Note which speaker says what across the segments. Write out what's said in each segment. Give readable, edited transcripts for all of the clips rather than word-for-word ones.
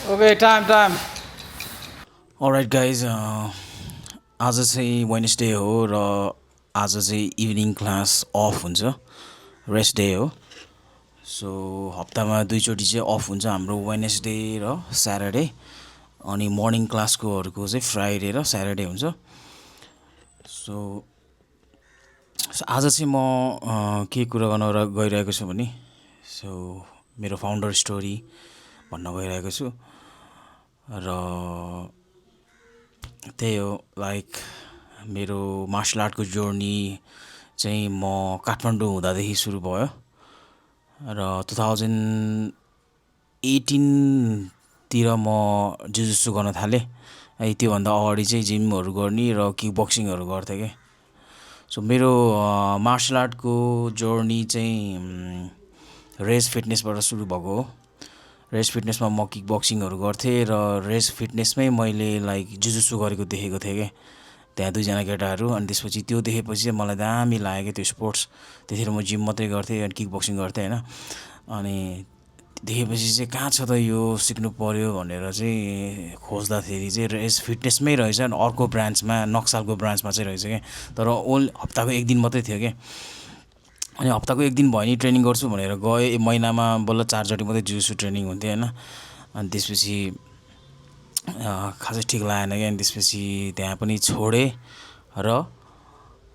Speaker 1: Okay, time.
Speaker 2: All right guys आज चाहिँ Wednesday हो र आज चाहिँ इभिनिङ क्लास अफ हुन्छ, रेस्ट डे हो। सो हप्तामा दुईचोटि चाहिँ अफ हुन्छ हाम्रो, वेडनेसडे र स्याटरडे। अनि मर्निङ क्लासकोहरूको चाहिँ फ्राइडे र स्याटरडे हुन्छ। सो आज चाहिँ म के कुरा गर्न गइरहेको छु भने मेरो फाउन्डर स्टोरी भन्न गइरहेको छु। र त्यही हो, लाइक मेरो मार्सल आर्टको जर्नी चाहिँ म काठमाडौँ हुँदादेखि सुरु भयो र 2018तिर म जुजुत्सु गर्न थालेँ। त्योभन्दा अगाडि चाहिँ जिमहरू गर्ने र किक बक्सिङहरू गर्थेँ क्या। सो मेरो मार्सल आर्टको जर्नी चाहिँ रेस फिटनेसबाट सुरु भएको हो। रेस फिटनेसमा म किक बक्सिङहरू गर्थेँ र रेस फिटनेसमै मैले लाइक जुजुत्सु गरेको देखेको थिएँ क्या, त्यहाँ दुईजना केटाहरू। अनि त्यसपछि त्यो देखेपछि चाहिँ मलाई दामी लाग्यो क्या त्यो स्पोर्ट्स। त्यतिखेर म जिम मात्रै गर्थेँ अनि किक बक्सिङ गर्थेँ होइन। अनि देखेपछि चाहिँ कहाँ छ त यो सिक्नु पऱ्यो भनेर चाहिँ खोज्दाखेरि चाहिँ रेस फिटनेसमै रहेछ। अनि अर्को ब्रान्चमा, नक्सालको ब्रान्चमा चाहिँ रहेछ क्या, तर हप्ताको एक दिन मात्रै थियो क्या। अनि हप्ताको एक दिन भयो नि ट्रेनिङ गर्छु भनेर गएँ, महिनामा बल्ल 4 चोटि मात्रै जुजुत्सु ट्रेनिङ हुन्थ्यो होइन। अनि त्यसपछि खासै ठिक लागेन क्या। अनि त्यसपछि त्यहाँ पनि छोडेँ र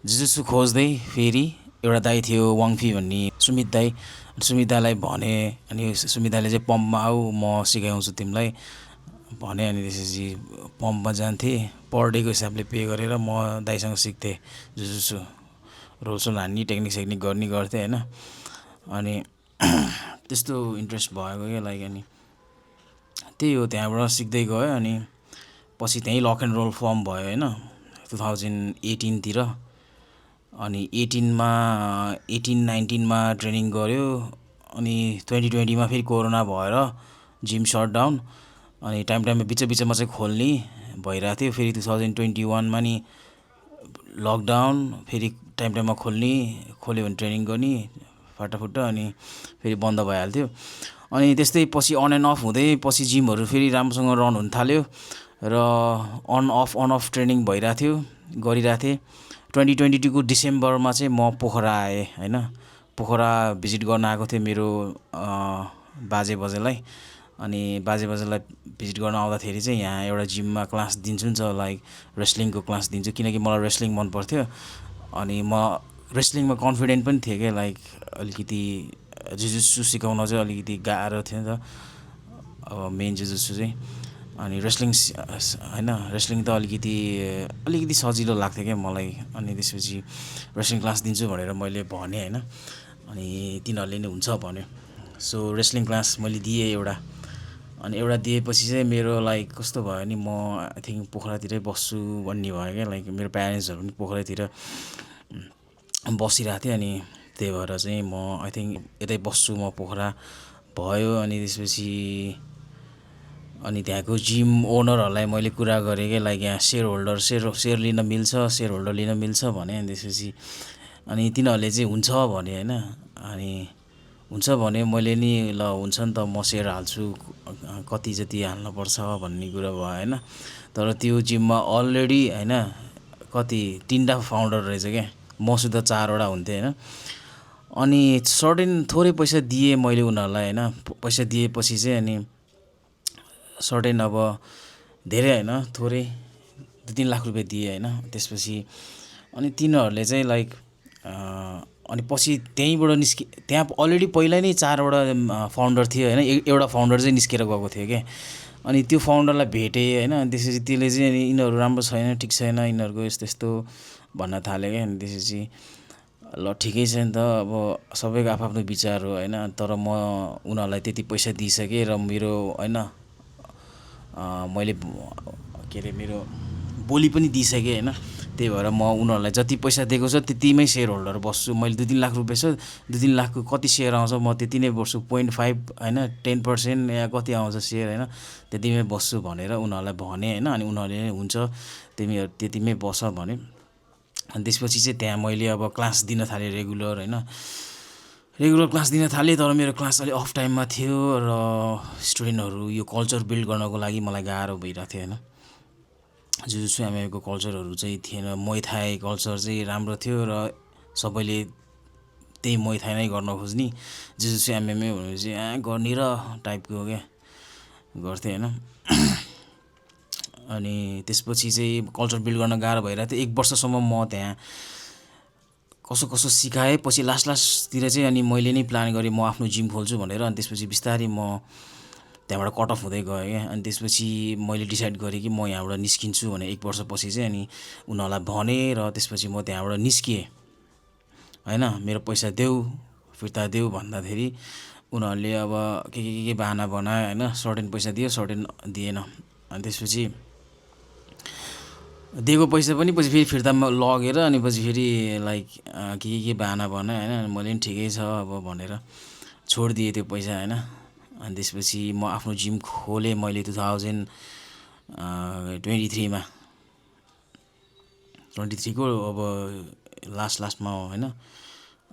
Speaker 2: जुजुत्सु खोज्दै फेरि एउटा दाइ थियो वाङफी भन्ने, सुमित दाई। सुमित दाईलाई भने, अनि सुमित दाईले चाहिँ पम्पमा आऊ म सिकाउँछु तिमीलाई भने। अनि त्यसपछि पम्पमा जान्थेँ, पर डेको हिसाबले पे गरेर म दाइसँग सिक्थेँ जुजुत्सु। रोलसोल हान्ने, टेक्निक सेक्निक गर्ने गर्थेँ होइन। अनि त्यस्तो इन्ट्रेस्ट भएको क्या लाइक। अनि त्यही हो, त्यहाँबाट सिक्दै गयो। अनि पछि त्यहीँ लक एन्ड रोल फर्म भयो होइन 2018तिर। अनि 18-19मा ट्रेनिङ गऱ्यो। अनि 2020मा फेरि कोरोना भएर जिम सटडाउन। अनि टाइममा बिचमा चाहिँ खोल्ने भइरहेको थियो। फेरि 2021मा नि लकडाउन, फेरि टाइममा खोल्यो भने ट्रेनिङ गर्ने फाटाफुट्टा, अनि फेरि बन्द भइहाल्थ्यो। अनि त्यस्तै पछि अन एन्ड अफ हुँदै पछि जिमहरू फेरि राम्रोसँग रन हुन थाल्यो र अन अफ ट्रेनिङ भइरहेको थियो, गरिरहेको थिएँ। 2022को डिसेम्बरमा चाहिँ म पोखरा आएँ होइन। पोखरा भिजिट गर्न आएको थिएँ मेरो बाजेबोजूलाई। अनि बाजेबोजूलाई भिजिट गर्न आउँदाखेरि चाहिँ यहाँ एउटा जिममा क्लास दिन्छु नि त, लाइक रेस्लिङको क्लास दिन्छु, किनकि मलाई रेस्लिङ मन पर्थ्यो। अनि म रेस्लिङमा कन्फिडेन्ट पनि थिएँ क्या, लाइक अलिकति जुजुत्सु सिकाउन चाहिँ अलिकति गाह्रो थियो नि त अब मेन जुजुत्सु चाहिँ। अनि रेस्लिङ होइन, रेस्लिङ त अलिकति सजिलो लाग्थ्यो क्या मलाई। अनि त्यसपछि रेस्लिङ क्लास दिन्छु भनेर मैले भनेँ होइन। अनि तिनीहरूले नै हुन्छ भन्यो। सो रेस्लिङ क्लास मैले दिएँ एउटा। अनि एउटा दिएपछि चाहिँ मेरो लाइक कस्तो भयो नि, म आई थिङ्क पोखरातिरै बस्छु भन्ने भयो क्या। लाइक मेरो प्यारेन्ट्सहरू पनि पोखरातिर बसिरहेको थिएँ। अनि त्यही भएर चाहिँ म आई थिङ्क यतै बस्छु म पोखरा भयो। अनि त्यसपछि अनि त्यहाँको जिम ओनरहरूलाई मैले कुरा गरेँ क्या, लाइक यहाँ सेयर लिन मिल्छ, सेयर होल्डर लिन मिल्छ भने। अनि त्यसपछि अनि तिनीहरूले चाहिँ हुन्छ भने होइन। अनि हुन्छ भने मैले नि ल हुन्छ नि त म सेयर हाल्छु, कति जति हाल्नुपर्छ भन्ने कुरा भयो होइन। तर त्यो जिममा अलरेडी होइन कति 3टा फाउन्डर रहेछ क्या, मसित 4वटा हुन्थ्यो होइन। अनि सर्टेन थोरै पैसा दिएँ मैले उनीहरूलाई होइन। पैसा दिएपछि चाहिँ अनि सर्टेन अब धेरै होइन, थोरै 2-3 लाख रुपियाँ दिएँ होइन। त्यसपछि अनि तिनीहरूले चाहिँ लाइक अनि पछि त्यहीँबाट त्यहाँ अलरेडी पहिला नै 4वटा फाउन्डर थियो होइन। एउटा फाउन्डर चाहिँ निस्केर गएको थियो क्या। अनि त्यो फाउन्डरलाई भेटेँ होइन। अनि त्यसपछि त्यसले चाहिँ अनि यिनीहरू राम्रो छैन, ठिक छैन, यिनीहरूको यस्तो यस्तो भन्न थाल्यो क्या। अनि त्यसपछि ल ठिकै छ नि त, अब सबैको आफ्नो विचार हो होइन। तर म उनीहरूलाई त्यति पैसा दिइसकेँ र मेरो होइन मैले के अरे मेरो बोली पनि दिइसकेँ होइन। त्यही भएर म उनीहरूलाई जति पैसा दिएको छ त्यतिमै सेयर होल्डर बस्छु। मैले 2-3 लाख रुपियाँ छ, 2-3 लाखको कति सेयर आउँछ म त्यति नै बस्छु, 0.5 होइन 10% या कति आउँछ सेयर होइन, त्यतिमै बस्छु भनेर उनीहरूलाई भने होइन। अनि उनीहरूले हुन्छ तिमीहरू त्यतिमै बस भने। अनि त्यसपछि चाहिँ त्यहाँ मैले अब क्लास दिन थालेँ रेगुलर होइन। रेगुलर क्लास दिन थालेँ, तर मेरो क्लास अलि अफ टाइममा थियो र स्टुडेन्टहरू यो कल्चर बिल्ड गर्नको लागि मलाई गाह्रो भइरहेको थियो होइन। जुजुत्सु एमएमएको कल्चरहरू चाहिँ थिएन, मुay थाई कल्चर चाहिँ राम्रो थियो र सबैले त्यही मुay थाई नै गर्न खोज्ने, जुजुत्सु एमएमए भनेपछि गर्ने र टाइपको क्या गर्थेँ होइन। अनि त्यसपछि चाहिँ कल्चर बिल्ड गर्न गाह्रो भइरहेको थियो। 1 वर्षसम्म म त्यहाँ कसो कसो सिकाएँ। पछि लास्टतिर चाहिँ अनि मैले नै प्लान गरेँ म आफ्नो जिम खोल्छु भनेर। अनि त्यसपछि बिस्तारै म त्यहाँबाट कट अफ हुँदै गएँ क्या। अनि त्यसपछि मैले डिसाइड गरेँ कि म यहाँबाट निस्किन्छु भने 1 वर्षपछि चाहिँ। अनि उनीहरूलाई भनेँ र त्यसपछि म त्यहाँबाट निस्किएँ होइन। मेरो पैसा देऊ, फिर्ता देऊ भन्दाखेरि उनीहरूले अब के बाहना बनायो होइन। सर्टेन पैसा दियो, सर्टेन दिएन। अनि त्यसपछि दिएको पैसा पनि पछि फेरि फिर्ता लगेर अनि पछि फेरि लाइक के बाहना बनायो होइन। मैले पनि ठिकै छ अब भनेर छोडिदिएँ त्यो पैसा होइन। अनि त्यसपछि म आफ्नो जिम खोलेँ मैले 2023मा 23को अब लास्टमा हो होइन।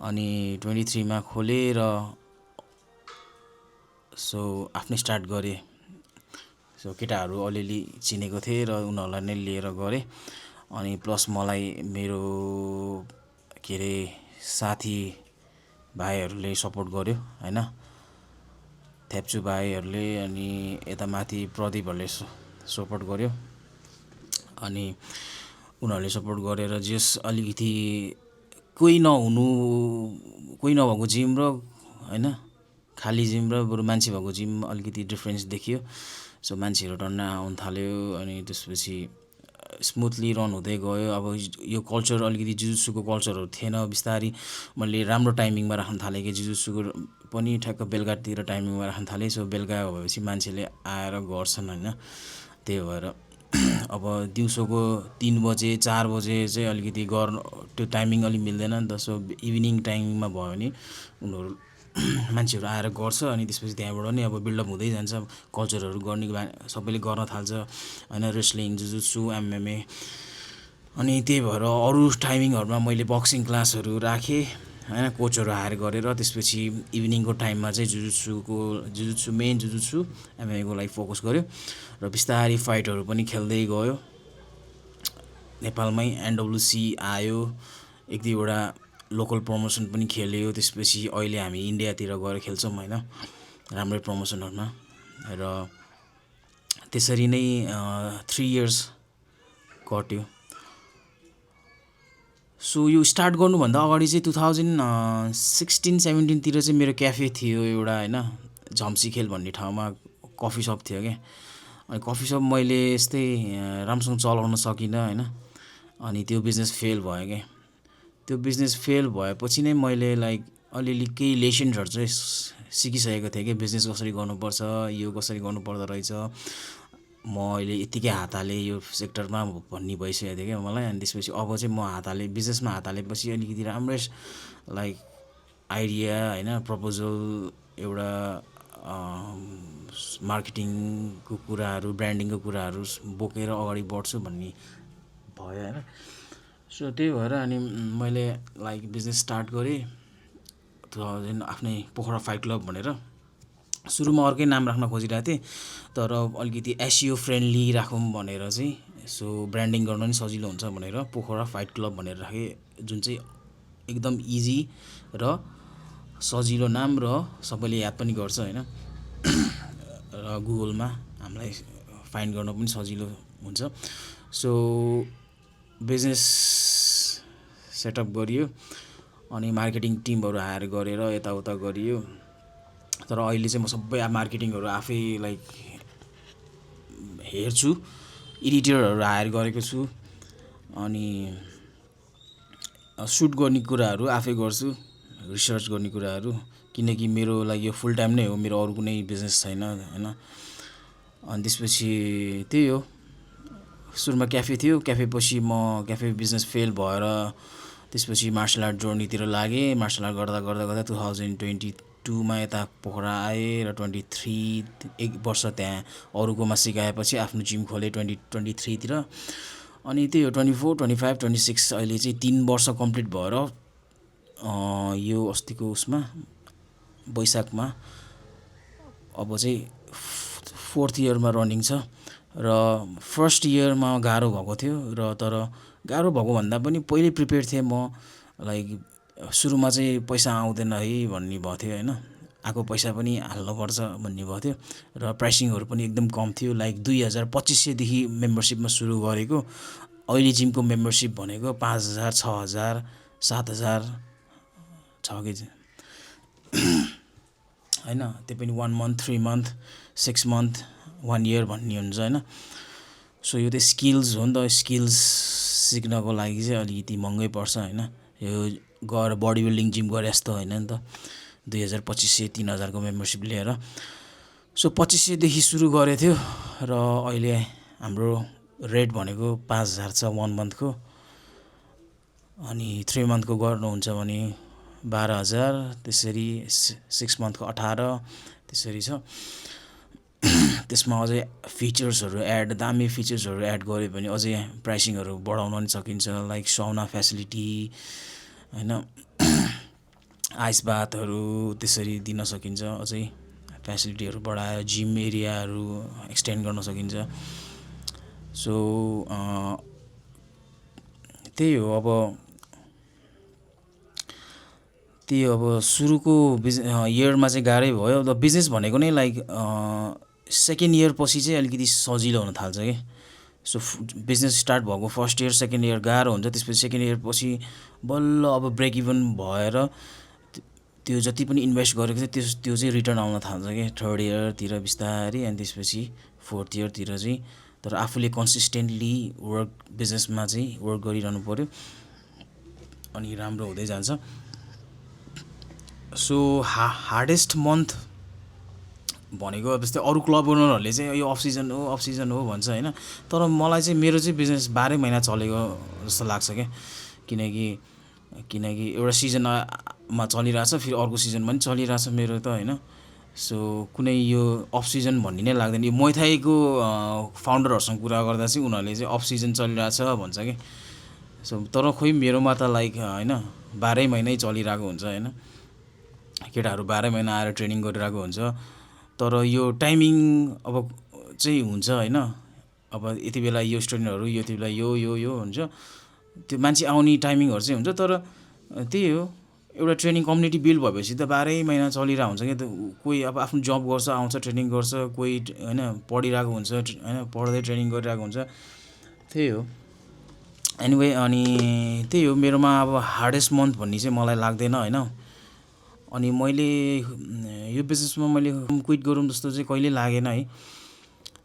Speaker 2: अनि 23मा खोलेँ र सो आफ्नै स्टार्ट गरेँ। सो केटाहरू अलिअलि चिनेको थिएँ र उनीहरूलाई नै लिएर गरेँ। अनि प्लस मलाई मेरो के अरे साथी भाइहरूले सपोर्ट गर्यो होइन। थ्याप्चु भाइहरूले अनि यता माथि प्रदीपहरूले सपोर्ट गर्यो। अनि उनीहरूले सपोर्ट गरेर जस अलिकति कोही नभएको जिम र होइन खाली जिम र बरु मान्छे भएको जिम अलिकति डिफ्रेन्स देखियो। सो मान्छेहरू टन्न आउनु थाल्यो। अनि त्यसपछि स्मुथली रन हुँदै गयो। अब यो कल्चर अलिकति जुजुत्सुको कल्चरहरू थिएन। बिस्तारै मैले राम्रो टाइमिङमा राख्न थालेँ कि जुजुत्सुको पनि ठ्याक्क बेलुकातिर टाइमिङमा राख्न थालेँ। सो बेलुका भएपछि मान्छेले आएर गर्छन् होइन। त्यही भएर अब दिउँसोको 3 बजे 4 बजे चाहिँ अलिकति त्यो टाइमिङ अलिक मिल्दैन नि त। सो इभिनिङ टाइमिङमा भयो भने उनीहरू मान्छेहरू आएर गर्छ। अनि त्यसपछि त्यहाँबाट नि अब बिल्डअप हुँदै जान्छ। कल्चरहरू गर्ने सबैले गर्न थाल्छ होइन। Wrestling, jujutsu, MMA. अनि त्यही भएर अरू टाइमिङहरूमा मैले बक्सिङ क्लासहरू राखेँ होइन, कोचहरू हायर गरेर। त्यसपछि इभिनिङको टाइममा चाहिँ जुजुत्सु मेन जुजुत्सु एमएमएको लागि फोकस गर्यो र बिस्तारै फाइटहरू पनि खेल्दै गयो। नेपालमै एनडब्लुसी आयो, 1-2वटा लोकल प्रमोसन पनि खेल्यो। त्यसपछि अहिले हामी इन्डियातिर गएर खेल्छौँ होइन, राम्रै प्रमोसनहरूमा। र त्यसरी नै 3 इयर्स कट्यो। सो यो स्टार्ट गर्नुभन्दा अगाडि चाहिँ 2016-17तिर चाहिँ मेरो क्याफे थियो एउटा होइन, झम्सीखेल भन्ने ठाउँमा कफी सप थियो क्या। अनि कफी सप मैले यस्तै राम्रोसँग चलाउन सकिनँ होइन। अनि त्यो बिजनेस फेल भयो क्या। त्यो बिजनेस फेल भएपछि नै मैले लाइक अलिअलि केही लेसन्सहरू चाहिँ सिकिसकेको थिएँ कि बिजनेस कसरी गर्नुपर्छ, यो कसरी गर्नुपर्दो रहेछ। म अहिले यत्तिकै हात हालेँ यो सेक्टरमा भन्ने भइसकेको थियो क्या मलाई। अनि त्यसपछि अब चाहिँ म बिजनेसमा हात हालेपछि अलिकति राम्रै लाइक आइडिया होइन, प्रपोजल, एउटा मार्केटिङको कुराहरू, ब्रान्डिङको कुराहरू बोकेर अगाडि बढ्छु भन्ने भयो होइन। सो त्यही भएर अनि मैले लाइक बिजनेस स्टार्ट गरेँ 2000 आफ्नै पोखरा फाइट क्लब भनेर। सुरुमा अर्कै नाम राख्न खोजिरहेको थिएँ, तर अलिकति एसियो फ्रेन्डली राखौँ भनेर चाहिँ, सो ब्रान्डिङ गर्न पनि सजिलो हुन्छ भनेर पोखरा फाइट क्लब भनेर राखेँ, जुन चाहिँ एकदम इजी र सजिलो नाम र सबैले याद पनि गर्छ होइन। र गुगलमा हामीलाई फाइन्ड गर्न पनि सजिलो हुन्छ। सो बिजनेस सेटअप गरियो अनि मार्केटिङ टिमहरू हायर गरेर यताउता गरियो। तर अहिले चाहिँ म सबै मार्केटिङहरू आफै लाइक हेर्छु, एडिटरहरू हायर गरेको छु। अनि सुट गर्ने कुराहरू आफै गर्छु, रिसर्च गर्ने कुराहरू, किनकि मेरो लागि यो फुल टाइम नै हो, मेरो अरू कुनै बिजनेस छैन होइन। अनि त्यसपछि त्यही हो, सुरुमा क्याफे थियो, क्याफेपछि म क्याफे बिजनेस फेल भएर त्यसपछि मार्सल आर्ट जर्नीतिर लागेँ। मार्सल आर्ट गर्दा 2022मा यता पोखरा आएँ र 23 1 वर्ष त्यहाँ अरूकोमा सिकाएपछि आफ्नो जिम खोलेँ 2023तिर। अनि त्यही हो 24, 25, 26 अहिले चाहिँ 3 वर्ष कम्प्लिट भएर यो अस्तिको उसमा वैशाखमा अब चाहिँ 4th इयरमा रनिङ छ र फर्स्ट इयरमा गाह्रो भएको थियो र तर गाह्रो भएको भन्दा पनि पहिल्यै प्रिपेयर थिएँ म लाइक सुरुमा चाहिँ पैसा आउँदैन है भन्ने भएको थियो होइन आएको पैसा पनि हाल्नुपर्छ भन्ने भएको थियो र प्राइसिङहरू पनि एकदम कम थियो लाइक 2500देखि मेम्बरसिपमा सुरु गरेको अहिले जिमको मेम्बरसिप भनेको 5000 6000 7000 छ कि होइन त्यो पनि 1 month 3 month 6 month 1 year भन्ने हुन्छ होइन सो यो त स्किल्स हो नि त स्किल्स सिक्नको लागि चाहिँ अलिकति महँगै पर्छ होइन यो गएर बडी बिल्डिङ जिम गरे जस्तो होइन नि त 2500 3000 को मेम्बरसिप लिएर सो 2500देखि सुरु गरेको थियो र अहिले हाम्रो रेट भनेको 5000 छ 1 monthको अनि 3 monthको गर्नुहुन्छ भने 12000 त्यसरी 6 monthको 18 त्यसरी छ त्यसमा अझै फिचर्सहरू एड दामी फिचर्सहरू एड गऱ्यो भने अझै प्राइसिङहरू बढाउन पनि सकिन्छ लाइक साउना फ्यासिलिटी हैन आइस बाथहरू त्यसरी दिन सकिन्छ अझै फ्यासिलिटीहरू बढाएर जिम एरियाहरू एक्सटेन्ड गर्न सकिन्छ सो त्यही हो अब सुरुको इयरमा चाहिँ गाह्रै भयो द बिजनेस भनेको नै लाइक सेकेन्ड इयर पछि चाहिँ अलिकति सजिलो हुन थाल्छ कि सो बिजनेस स्टार्ट भएको फर्स्ट इयर सेकेन्ड इयर गाह्रो हुन्छ त्यसपछि सेकेन्ड इयर पछि बल्ल अब ब्रेक इभन भएर त्यो जति पनि इन्भेस्ट गरेको थियो त्यो चाहिँ रिटर्न आउन थाल्छ कि थर्ड इयरतिर बिस्तारै अनि त्यसपछि फोर्थ इयरतिर चाहिँ तर आफूले कन्सिस्टेन्टली वर्क बिजनेसमा चाहिँ वर्क गरिरहनु पर्यो अनि राम्रो हुँदै जान्छ सो हार्डेस्ट मन्थ भनेको जस्तै अरू क्लब ओनरहरूले चाहिँ यो अफ सिजन हो भन्छ होइन तर मलाई चाहिँ मेरो चाहिँ बिजनेस 12 महिना चलेको जस्तो लाग्छ क्या किनकि एउटा सिजनमा चलिरहेछ फेरि अर्को सिजन पनि चलिरहेछ मेरो त होइन सो कुनै यो अफ सिजन भन्ने नै लाग्दैन यो मोइथाईको फाउन्डरहरूसँग कुरा गर्दा चाहिँ उनीहरूले चाहिँ अफ सिजन चलिरहेछ भन्छ कि सो तर खोइ मेरोमा त लाइक होइन 12 महिनै चलिरहेको हुन्छ होइन केटाहरू 12 महिना आएर ट्रेनिङ गरिरहेको हुन्छ तर यो टाइमिङ अब चाहिँ हुन्छ होइन अब यति बेला यो स्टुडेन्टहरू यति बेला यो हुन्छ त्यो मान्छे आउने टाइमिङहरू चाहिँ हुन्छ तर त्यही हो एउटा ट्रेनिङ कम्युनिटी बिल्ड भएपछि त 12 महिना चलिरहेको हुन्छ क्या कोही अब आफ्नो जब गर्छ आउँछ ट्रेनिङ गर्छ कोही होइन पढिरहेको हुन्छ होइन पढ्दै ट्रेनिङ गरिरहेको हुन्छ त्यही हो एनिवे अनि त्यही हो मेरोमा अब हार्डेस्ट मन्थ भन्ने चाहिँ मलाई लाग्दैन होइन अनि मैले यो बिजनेसमा मैले क्विट गरौँ जस्तो चाहिँ कहिले लागेन है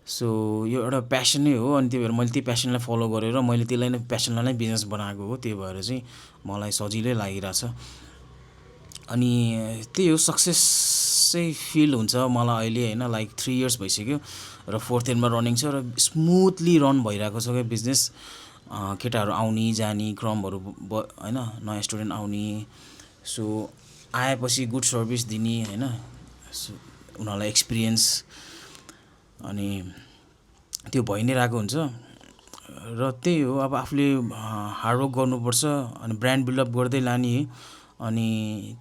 Speaker 2: सो यो एउटा प्यासन नै हो अनि त्यही भएर मैले त्यो प्यासनलाई फलो गरेर मैले त्यसलाई नै प्यासनलाई नै बिजनेस बनाएको हो त्यही भएर चाहिँ मलाई सजिलै लागिरहेछ अनि त्यही हो सक्सेस चाहिँ फिल हुन्छ मलाई अहिले होइन लाइक 3 इयर्स भइसक्यो र 4th इयरमा रनिङ छ र स्मुथली रन भइरहेको छ क्या बिजनेस केटाहरू आउने जाने क्रमहरू होइन नयाँ स्टुडेन्ट आउने सो आएपछि गुड सर्भिस दिने होइन उनीहरूलाई एक्सपिरियन्स अनि त्यो भइ नै रहेको हुन्छ र त्यही हो अब आफूले हार्डवर्क गर्नुपर्छ अनि ब्रान्ड बिल्डअप गर्दै लाने अनि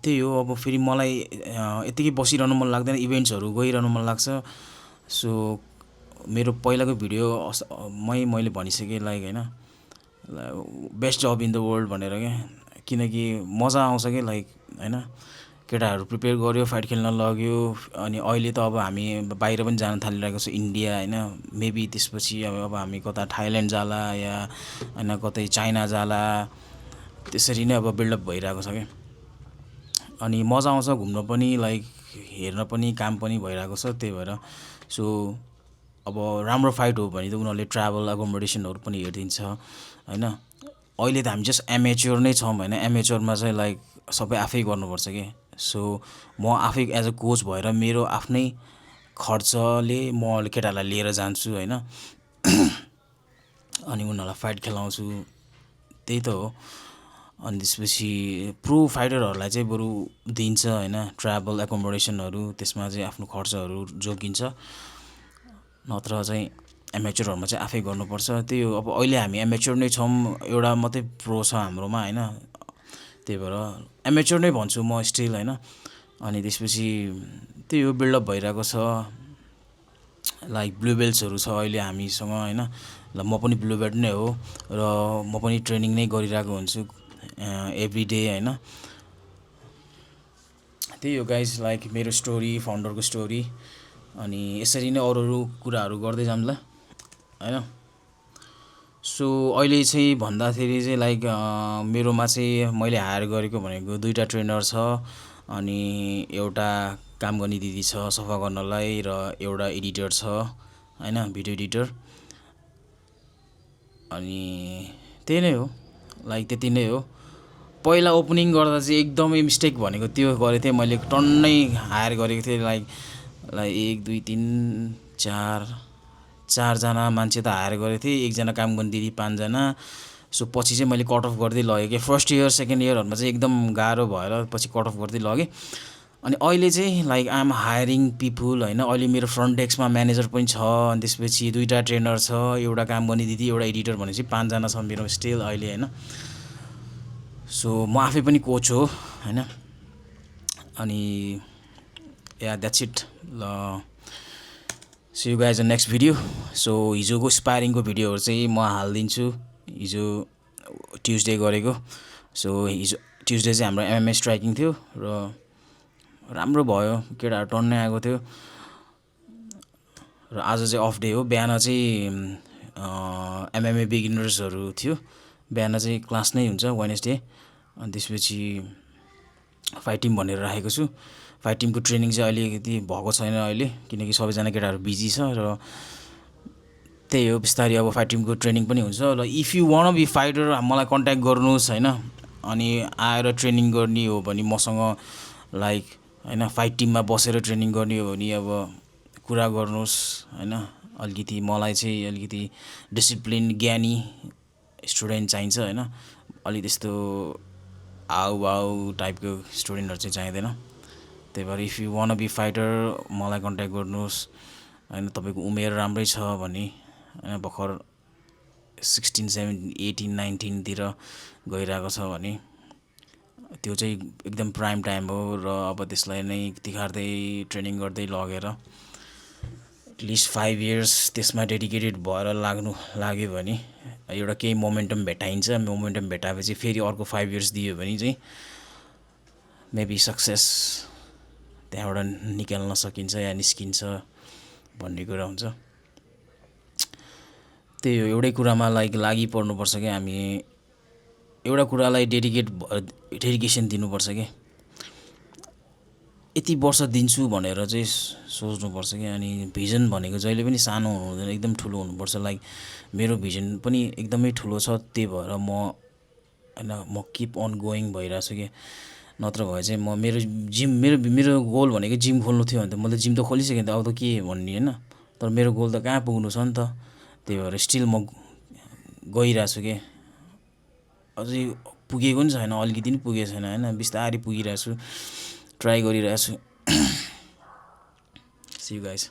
Speaker 2: त्यही हो अब फेरि मलाई यतिकै बसिरहनु मन लाग्दैन इभेन्ट्सहरू गइरहनु मन लाग्छ सो मेरो पहिलाको भिडियो मैले भनिसकेँ लाइक होइन best job in the world भनेर क्या किनकि मजा आउँछ कि लाइक होइन केटाहरू प्रिपेयर गर्यो फाइट खेल्न लग्यो अनि अहिले त अब हामी बाहिर पनि जान थालिरहेको छ इन्डिया होइन मेबी त्यसपछि अब हामी कता थाइल्यान्ड जाला या होइन कतै चाइना जाला त्यसरी नै अब बिल्डअप भइरहेको छ क्या अनि मजा आउँछ घुम्न पनि लाइक हेर्न पनि काम पनि भइरहेको छ त्यही भएर सो अब राम्रो फाइट हो भने त उनीहरूले ट्राभल एकोमोडेसनहरू पनि हेरिदिन्छ होइन अहिले त हामी जस्ट एमेच्योर नै छौँ होइन एमेच्योरमा चाहिँ लाइक सबै आफै गर्नुपर्छ कि सो म आफै एज अ कोच भएर मेरो आफ्नै खर्चले म केटालाई लिएर जान्छु होइन अनि उनीहरूलाई फाइट खेलाउँछु त्यही त हो अनि त्यसपछि प्रो फाइटरहरूलाई चाहिँ बरु दिन्छ होइन ट्राभल एकोमोडेसनहरू त्यसमा चाहिँ आफ्नो खर्चहरू जोगिन्छ नत्र चाहिँ एमेच्योरहरूमा चाहिँ आफै गर्नुपर्छ त्यही हो अब अहिले हामी एमेच्योर नै छौँ एउटा मात्रै प्रो छ हाम्रोमा होइन त्यही भएर एमेच्योर नै भन्छु म स्टिल होइन अनि त्यसपछि त्यही हो बिल्डअप भइरहेको छ लाइक ब्लू बेल्ट्सहरू छ अहिले हामीसँग हैन ल म पनि ब्लू बेल्ट नै हो र म पनि ट्रेनिङ नै गरिरहेको हुन्छु एभ्री डे हैन त्यही हो गाइज लाइक मेरो स्टोरी फाउन्डरको स्टोरी अनि यसरी नै अरू कुराहरू गर्दै जाऊँ ल हैन सो अहिले चाहिँ भन्दाखेरि चाहिँ लाइक मेरोमा चाहिँ मैले हायर गरेको भनेको 2टा ट्रेनर छ अनि एउटा काम गर्ने दिदी छ सफा गर्नलाई र एउटा एडिटर छ हैन भिडियो एडिटर अनि त्यही नै हो लाइक त्यति नै हो पहिला ओपनिङ गर्दा चाहिँ एकदमै मिस्टेक भनेको त्यो गरेको थिएँ मैले टन्नै हायर गरेको थिएँ लाइक 1 2 3 4 4जना मान्छे त हायर गरेको थिएँ एकजना काम गर्ने दिदी 5जना सो पछि चाहिँ मैले कट अफ गर्दै लगेँ कि फर्स्ट इयर सेकेन्ड इयरहरुमा चाहिँ एकदम गाह्रो भएर पछि कट अफ गर्दै लगेँ अनि अहिले चाहिँ like I am hiring people हैन अहिले मेरो फ्रन्ट डेस्कमा म्यानेजर पनि छ अनि त्यसपछि 2टा ट्रेनर छ एउटा काम गर्ने दिदी एउटा एडिटर भनेपछि 5जना छ मेरो स्टिल अहिले हैन सो म आफै पनि कोच हो हैन अनि या द्याट्स इट ल see you guys in next video so हिजोको स्पायरिङको भिडियोहरु चाहिँ म हाल्दिन्छु हिजो ट्युजडे गरेको सो हिजो ट्युजडे चाहिँ हाम्रो एमएमए स्ट्राइकिङ थियो र राम्रो भयो केटाहरु टन्नै आएको थियो र आज चाहिँ अफ डे हो बिहान चाहिँ एमएमए बिगिनर्सहरु थियो बिहान चाहिँ क्लास नै हुन्छ वेडनेसडे अनि त्यसपछि फाइट टिम भनेर राखेको छु फाइट टिमको ट्रेनिङ चाहिँ अलिकति भएको छैन अहिले किनकि सबैजना केटाहरु बिजी छ र त्यही हो बिस्तारै अब फाइट टिमको ट्रेनिङ पनि हुन्छ र if you want be fighter मलाई कन्ट्याक्ट गर्नुहोस् हैन अनि आएर ट्रेनिङ गर्ने हो भने मसँग लाइक हैन फाइट टिममा बसेर ट्रेनिङ गर्ने हो भने अब कुरा गर्नुहोस् हैन अलिकति मलाई चाहिँ अलिकति डिसिप्लिन ज्ञानी स्टुडेन्ट चाहिन्छ हैन अलि त्यस्तो आउ टाइपको स्टुडेन्टहरु चाहिँ चाहिँदैन त्यही भएर if you want be fighter मलाई कन्ट्याक्ट गर्नुहोस् हैन तपाईको उमेर राम्रै छ भने हैन भर्खर 16 17 18 19 तिर गइरहेको छ भने त्यो चाहिँ एकदम प्राइम टाइम हो र अब त्यसलाई नै तिखार्दै ट्रेनिङ गर्दै लगेर एटलिस्ट 5 इयर्स त्यसमा डेडिकेटेड भएर लाग्यो भने एउटा केही मोमेन्टम भेटाइन्छ मोमेन्टम भेटाएपछि फेरि अर्को 5 इयर्स दियो भने चाहिँ मेबी सक्सेस त्यहाँबाट निकाल्न सकिन्छ या निस्किन्छ भन्ने कुरा हुन्छ त्यही हो एउटै कुरामा लाइक लागि पर्नुपर्छ के हामी एउटा कुरालाई डेडिकेसन दिनुपर्छ के यति वर्ष दिन्छु भनेर चाहिँ सोच्नुपर्छ के अनि भिजन भनेको जहिले पनि सानो हुँदैन एकदम ठुलो हुनुपर्छ लाइक मेरो भिजन पनि एकदमै ठुलो छ त्यही भएर म हैन म किप अन गोइङ भइराछु के नत्र भए चाहिँ म मेरो गोल भनेको जिम खोल्नु थियो भने त मैले जिम त खोलिसकेँ त अब त के भन्ने हैन तर मेरो गोल त कहाँ पुग्नु छ नि त त्यही भएर स्टिल म गइराछु के अझै पुगेको नि छैन अलिकति पनि पुगेको छैन हैन बिस्तारै पुगिराछु ट्राई गरिरहेछु सी यू गाइस